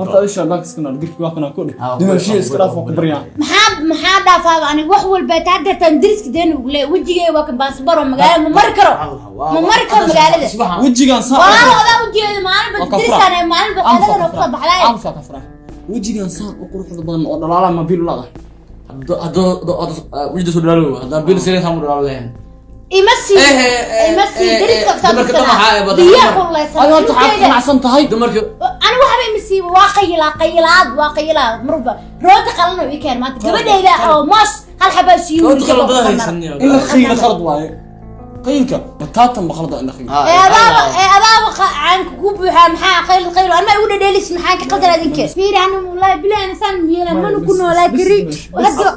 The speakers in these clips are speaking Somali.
Marka isha dhax iska naar dirki waa kana ku dhig. Dimashiya iska dhaaf oo ku baryaan. Maxaa dhaafaaba aniga wax walba taa deriska deen ugu leeyahay wejigay waa kan baasabaro magaalada ma mari karo, ma mari karo magaalada. Wejigan saa Walaalo, adaa ujeedo maalin ba derisaan ee maalin ba qadada kusoo baxday. Amsa ka fara. Wejigan saan u quruxda badan oo dhalaala ma biil laada. Wejida soo dhalaalo haddaan bil sireen saan u dhalaalo lahayn. Ima sii, ima sii deriska. Dumarka damaca ee badan. Biyaa kullaysan. Adiga horta waxaad qanacsan tahay. Dumarka Ani waxba ima siiba, waa qayilaa, qaylaad, waa qayilaa marba rooti qalano ii keen maanta gabadhayda oo moos hal xabaa siiyo. Rooti qalan badan haysan. In la qiila khalad waaye. Qiilka bataatan ba khalad in la qiilo. Ee adaaba caanka ku buuxaa, maxaa qayl qayl anma igu dhadheelis, maxaa ka qaldan adinka? Fiiri, ani wallahi bilahi insaan yeelan mana ku noolaa kari. Hadda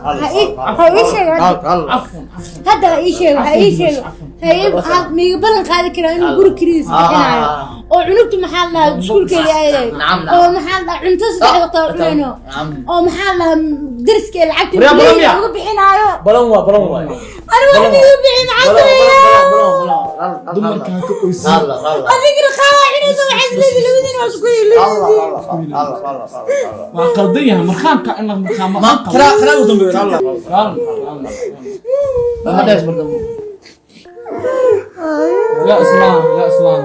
ha ii sheego Cafwan, cafwan. Hadda ha ii sheego, ha ii sheego, ha ii ha miiga ballan qaadi karaa inuu guri kiriis bixinaayo oo cunugtu maxaa la dhahaa iskuulkeeda aadayo oo maxaa la dhahaa cunto 3 waqti oo cunayno oo maxaa la dhahaa dariska lacagta Balan miya? uga bixinaayo. Balan waa, balan waa. Ani wax miiga bixin, maxaa sameeyaa? Dumarka ha ka oysin. Adigna qaawa cunaysa, waxay isleeyihiin labadiina waa isku yihiin. Waa qaldan yahay markhaanka in la markhaama. Kira kira u dambeeyo. Ma dhees mar dambe. Ya islaam, ya islaam.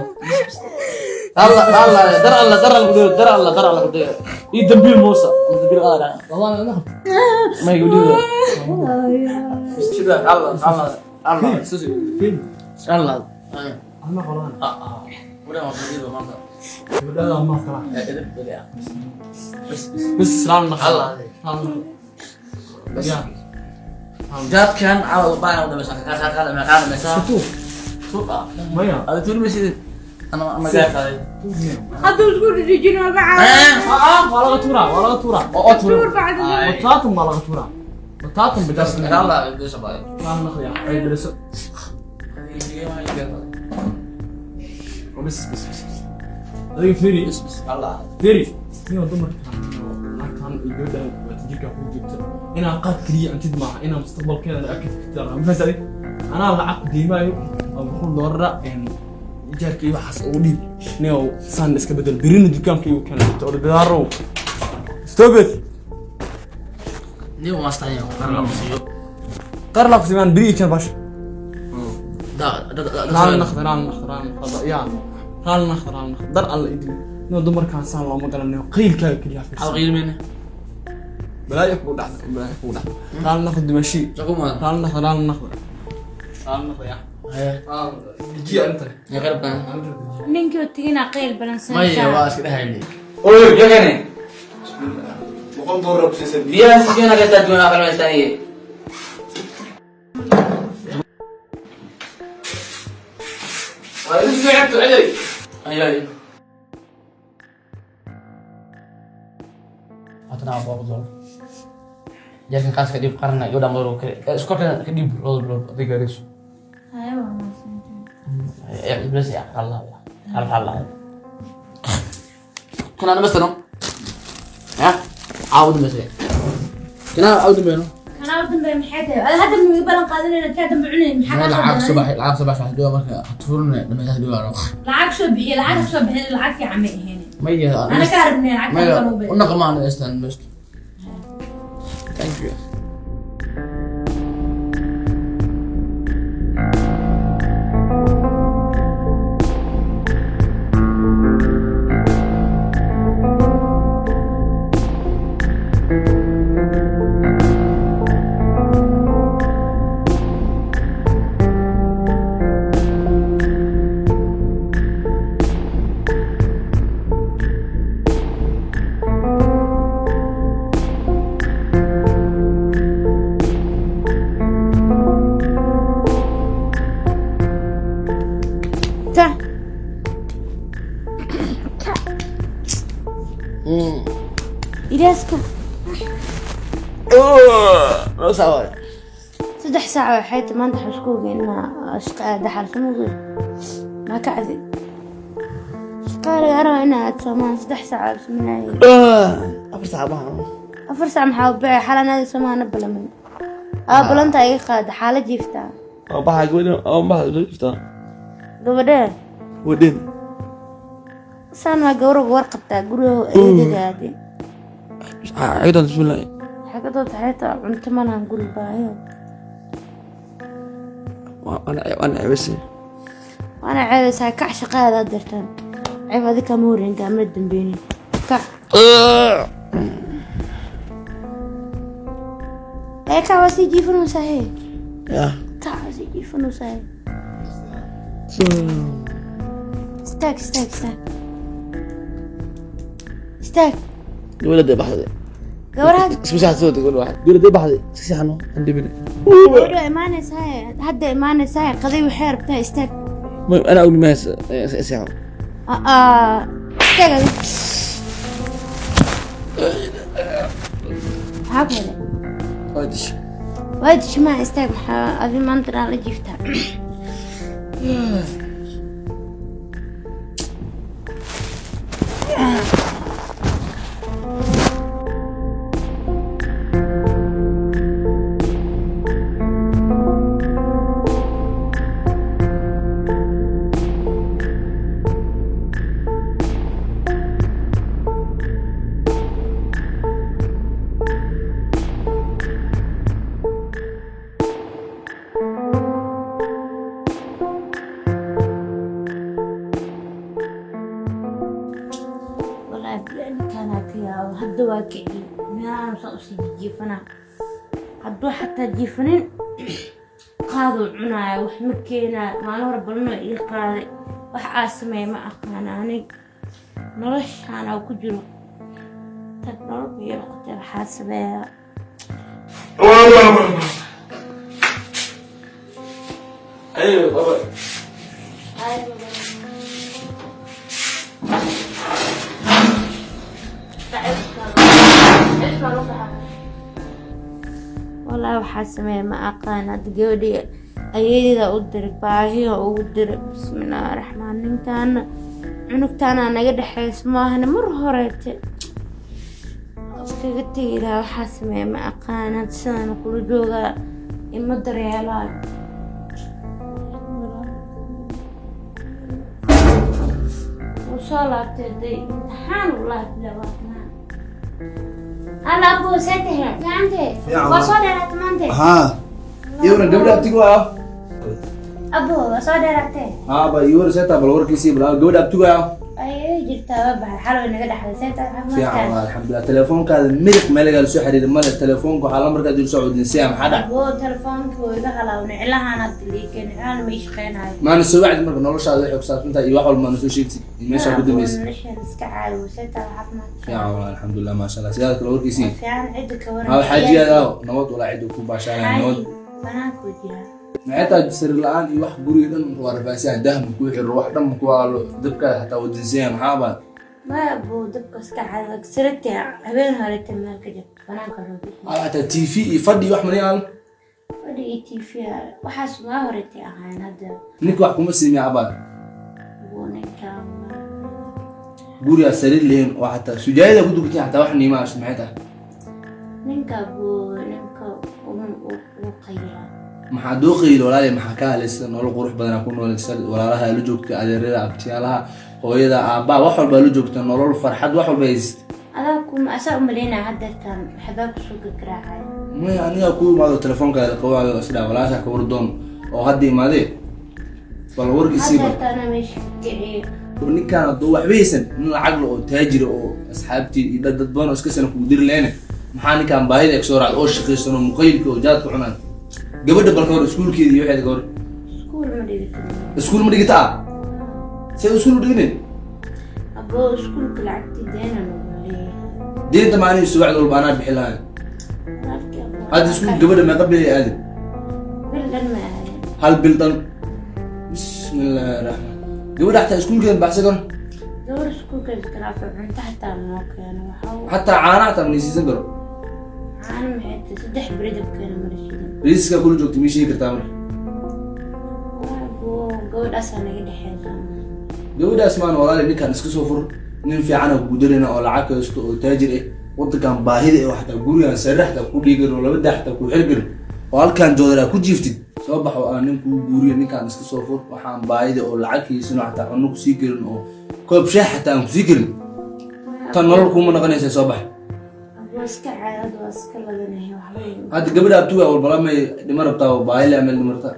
Allah Allah, dar Allah, dar Allah ku dar Allah, dar Allah ku dar ii dambiil Muusa, dambiil qaada. Wallahi ana Ma igu dhiibo sida Allah Allah Allah susi Allah. Ana qolaan. Ah, wala ma dhiibo maanta. Gabadha ma kala. Edeb baliya. Bas raal naqal. Allah. Bas ya. Jaadkan caawa baan u dhamaysan ka ka ka ka dhamaysan. Tuur. Suuqa. Maya. Ada tuur mesid ana ana gaar qaaday. Hadda isku dhijin waa bacaa. Ah, waa laga tuuraa, waa laga tuuraa. Oo tuur. Tuur bacda. Bataatan baa laga tuuraa. Bataatan bidas. Allah bilis bay. Raal naqal ya. Ay biliso. Bas bas bas. Adiga fiiri. Allah. Fiiri. Inuu dumarka naagtan iyo gabadhan waa jirka ku joogta. Inaa qaad kaliya cuntid maaha, inaa mustaqbalkeeda aad ka fikirtaa. Ma fahantahay? Anaa lacag deymaayo oo $100 ijaarka iyo waxaas ugu dhiib. Nio saan iska bedel birina dukaanka igu keena oo bidaaro. Stop it. Ni ma stanya qar la musiyo. Qar la kusimaan biri keen bash. Da da. Raal naqd, raal naqd, raal naqd ya. Raal naqd, raal naqd. Dar alla idin. Nio dumarkaan saan looma galanayo qiilkaaga kaliya fiirsan. Qiilmeen. Balaayo kugu dhacda, balaayo kugu dhacda. Raal naqd dimashi. Jaguma. Raal naqd, raal naqd. Raal naqd ya. Haya. Dejiya inta. Ya qarabka. Ninkii tegina qayl balan. Maya, waa iska dhahayni oy jagane. $100 ku siisay. Biyaha si keena ka duwan aqal maystaniye. Waa idin soo celay ay ay hatana $100 jarkan qaas ka dhiib qarna iyo dhamar oo kale isku ka dhiib 2 bilood adiga adeegso. Iblis ya Allah Allah Allah kuna na bastano ya caawd mesay kana caawd meeno. Kanaa u dambeeya maxay tahay? Ada hadda miiga ballan qaadanayna taa dambe cunayn, maxaa kaa lacag qaldan? Subax lacag subax wax dhigo marka tuurna dhamaysa dhigo Lacag soo bixiye, lacag soo bixiye, lacag fiican ma ahayn. Maya. Ana kaa rabnay lacag. Maya. Kaa lagu una qamaan istan best. Thank you. Ta ilaaska. Loo saawa. 3 saac waxay tahay maanta waxaan isku ogeyn inaa shaqo aada xalfamadu maa kacdi shaqaa lagaa rabaa inaa aad soomaan 3 saac oo sameynayay. 4 saac baa. 4 saac maxaa u baxay xalanaadi soomaana balamin aa balanta iga qaada xaala jiiftaa. Baxa gabadha oo baxa jirta. Gabadhee? Wadin. Saan waa gawraga warqabtaa guriga eedadaadi. Ciidan bismillah. Waxay ka doonta xeeta cunto malahan guri baahiyo. Waana ceebisay. Waana ceebaysaa, kac shaqadaada dirtaan. Ceeb adi kama horeyn, kaamana dambeynin. Kac. Ee kac, waa sii jiifanaysaa hee. Ya. Kac, waa sii jiifanaysaa hee. Istaag, istaag, istaag. Istaag. Dowladda baxday. Gabadha Isku saxsoo gabadha waxay. Dowladda baxday. Iska saxno aan dhibin. Gabadha imaanaysaa hee. Hadda imaanaysaa hee. Qaday waxay rabtaa, istaag. Ana ogni ma saxo. Aa, istaag adi. Maxaa ku helay? Waadish. Waa dishimaa, istaag, maxaa adi maanta dhan la jiiftaa? Wallaahi bilahi ninkaan ka yaabo, hadda waa kiciyey, meelahan saan usii jiifanaa, hadduu xataa jiifanin qaaduu cunaaya, wax ma keenaayo. Maalin hore balnoo ii qaaday, wax aa sameeya ma aqaana. Anig noloshaan aa ku jiro tag nolol bay noqotay, waxaa sameeyaa. Ayo baba. Wallaahi waxaa sameeya ma aqaan. Hadda gabadhii ayeeyada u diray, baahiyo ugu diray. Bismillaahi raxmaan, ninkaana cunugtaana naga dhexeysa maahane, mar horeete iskaga tegi lahaa. Waxaa sameeya ma aqaan. Hadda sidaan kula joogaa, ima daryeelaayo. Wuu soo laabtay day imtixaan, wallaahi bilaa waa kanaa. Alla abuu, see tahay? Fiicante? Fiican. Waa soo dheeraatay maante. Haa, iwran gabadha abtigu ah. Abuu, waa soo dheeraatay. Haa ba, iwran seeta, bal warkiisii bal gabadha abtigu ah. Ayay jirtaa, waa baxay, xal way naga dhexday. See tahay? Fiican. Caafimaadkaa? Waa alxamdulilah. Telefoonkaada midig meel lagaala soo xiriiray male. Telefoonka waxaa lambarkaad ila soo codin siya, maxaa dhac? Abuu, telefoonka wuu iga halawnay, cilahaan hadda liikeen, cilahan ma ii shaqeynayo. Maana soo wacdi marka noloshaada waxay ku saabsan tahay iyo wax walba maana soo sheegtid iyo meeshaa ku dambeysay. Noloshaan iska caawiyo. See tahay caafimaadka? Fiican waa alxamdulilah, maasha Allah. Sidaad kale warkiisii? Fiican, cidda ka waran? Haa, xaajiyaada aaw nabad walaa, cid ku baashaanaya nabad. Xaaji banaanku jiraa. Maxay tahay sariir la-aan iyo wax guriga dhan waa rafaasaan, dahma ku xiro, wax dhan ku aalo, dabkaada xataa wadinsiya, maxaa baa? Maya abuu, dabka iska caawiyo, sirati habeen horete meel ka jirto banaanka loo bixiyo. Aa, xataa TV iyo fadhi iyo wax mani aalo? Fadhi iyo TV waxaas waa horetay ahayn, hadda. Ninka wax kuma siimiya abaa? Buu ninka Gurigaa sariir lehen oo xataa sujaayada ku dukatiin, xataa wax niimaa, maxay tahay? Ninka buu, ninka uu qayilaa. Maxaa dooqayl walaali? Maxaa ka halaysa? Nolol qurux badanaa ku noolaysa, walaalaha la joogta, adeerada, abtiyaalaha, hooyada, aabbaa, wax walbaa la joogta, nolol farxad, wax walba haysata. Adaa kuma asaa umaleynaya, haddeertaan waxbaa kusoo gargaraacaya. Maya, anigaa ku imaado telefoonkaada qawaayo, isdhaa walaasha ka wardoon oo hadda imaadee, bal warkiisii bal. Haddeertaana meesha kiciyo. Ninkaan hadduu waxba haysan, nin lacag le oo taajira oo asxaabtii iyo dad badan oo iska sana kugu diri lehne, maxaa ninkaan baahida ay kasoo raacda oo shaqaysan oo muqaylka oo jaadka cunaan? Gabadha bal ka hor iskuulkeeda iyo waxeeda ka hor. Iskuul ma dhigata. Iskuul ma dhigata ah? See iskuul u dhiganin? Aboo, iskuulka lacagtii deena nagu leeyahay. Deenta maanihi subaxda walba anaa bixi lahayn. Walaalkii aboo. Hadda iskuul gabadha meeqa bil ay aadin? Bil dhan ma aadin. Hal bil dhan? Bismillaahi raxmaan, gabadha xataa iskuulkeeda baxsan karo. Gabar iskuulka iskalaafo, cunto xataa noo keeno waxaa Xataa caana xataa ma nisiisan karo? Caano maxay tahay, 3 beri dabkeena mala shidan. Riiskaa kula joogta mii sheegi kartaa marka? Aboo, gabadhaasaa naga dhexeysa. Gabadhaas maan walaali, ninkaan iska soo fur, nin fiican oo kugudarayna oo lacag haysto oo taajir ah, wadankan baahida eh oo xataa gurigan sariir xataa ku dhigi karin oo laba daa xataa ku xiri karin oo halkan joodar aa ku jiiftid, soo bax oo aan nin kuu guuriyo. Ninkaan iska soo fur, waxaan baahida oo lacag haysano xataa cunno kusii karin oo Koob shaah xataa aan kusii karin, tan nolol kuuma noqonaysa. Soo bax. Waa iska caadad, waa iska ladanahay, waxba Hadda gabadha abtuga walbalamay dhima rabtaa oo baahile amel dhimarta.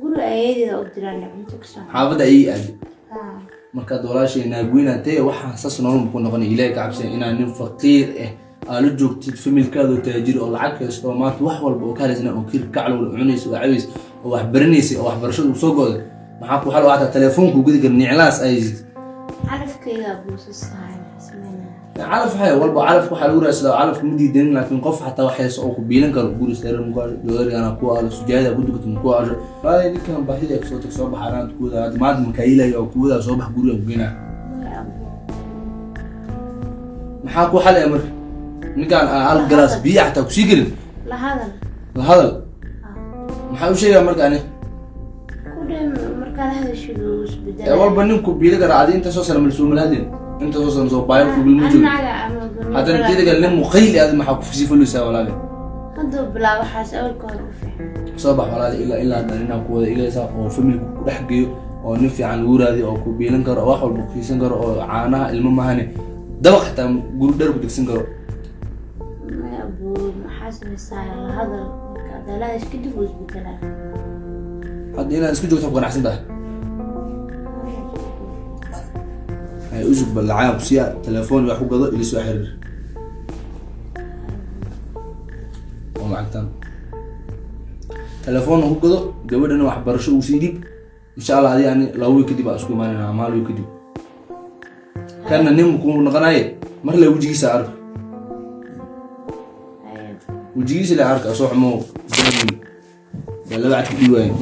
Guri ayadeeda u diraan, cunto kasoo. Xaafadda ayay aaday. Haa. Markaad walaashay naagweynaatee, waxaa saas nolol ku noqonay. Ilaahay ka cabsan inaa nin faqiir ah aa la joogtid, familkaada oo taajir oo lacag haysto oo maanta wax walba oo ka helaysna oo kir kaclow cunaysa oo cabaysa oo wax baranaysa oo waxbarashada uu soo go'day. Maxaa ku xal u hataa telefoonku gudi kara niclaas ay Calafkaygaa buusastahay, maxaa sameynaya? Calaf waxay walba, calafka waxaa lagu raadsadaa. Calafka ma diidanin, laakiin qof xataa wax haysto oo ku biilan karo, guri sariir muku asho, joodarigaana ku aalo, sujaayada ku dukato muku asho. Walahi ninkan baahida ay kasoo tag. Soo bax, anaan kuwada hadda maanta makaayilayo oo kuwada. Soo bax, guriga ku geynaa. Maya, abo. Maxaa ku xalaya marka ninkaan aan hal galaas biyo xataa kusii gelin? La hadal. La hadal? Maxaa u sheegaa marka ani? Ku dhe, markaad hadashid wuu Ee isbedelaya. Walba ninku biili karaa. Adi inta soo sana malsuumalhadin, inta soo sana soo baayo kubilma joogin. Anaga ama Haddana teeda kale nin muqayli adi maxaa kusii fulaysaa, walaale? Hadduu bilaabo waxaas, awalka hore u fiican. Soo bax, walaale. Ilaa haddana inaan ku wada igaysaa oo familka ku dhex geeyo oo nin fiican lagu raadiyo oo ku biilan karo oo wax walba ku siisan karo oo caanaha ilmo mahane dabaq xitaa guri dheer ku degsan karo. Maya, abo, maxaa samaysaa? La hadal, marka hadalaadaas kadib wuu isbedelaa. Hadda inaad isku joogto ku ganacsan tahay. Hay, usug bal lacag ku siiya, telefoon wax ku gado, ila soo xiriir oo lacagtan telefoon ku gado, gabadhana waxbarasho uu sii dhiib. Insha Allah adi ani 2 week kadib aa isku imaanayna ama hal week kadib. Kana nin kuu noqonaye mar le wejigiisa ark, wejigiisa le arka, soo xumo baa laba cad ku dhiiwaayeen.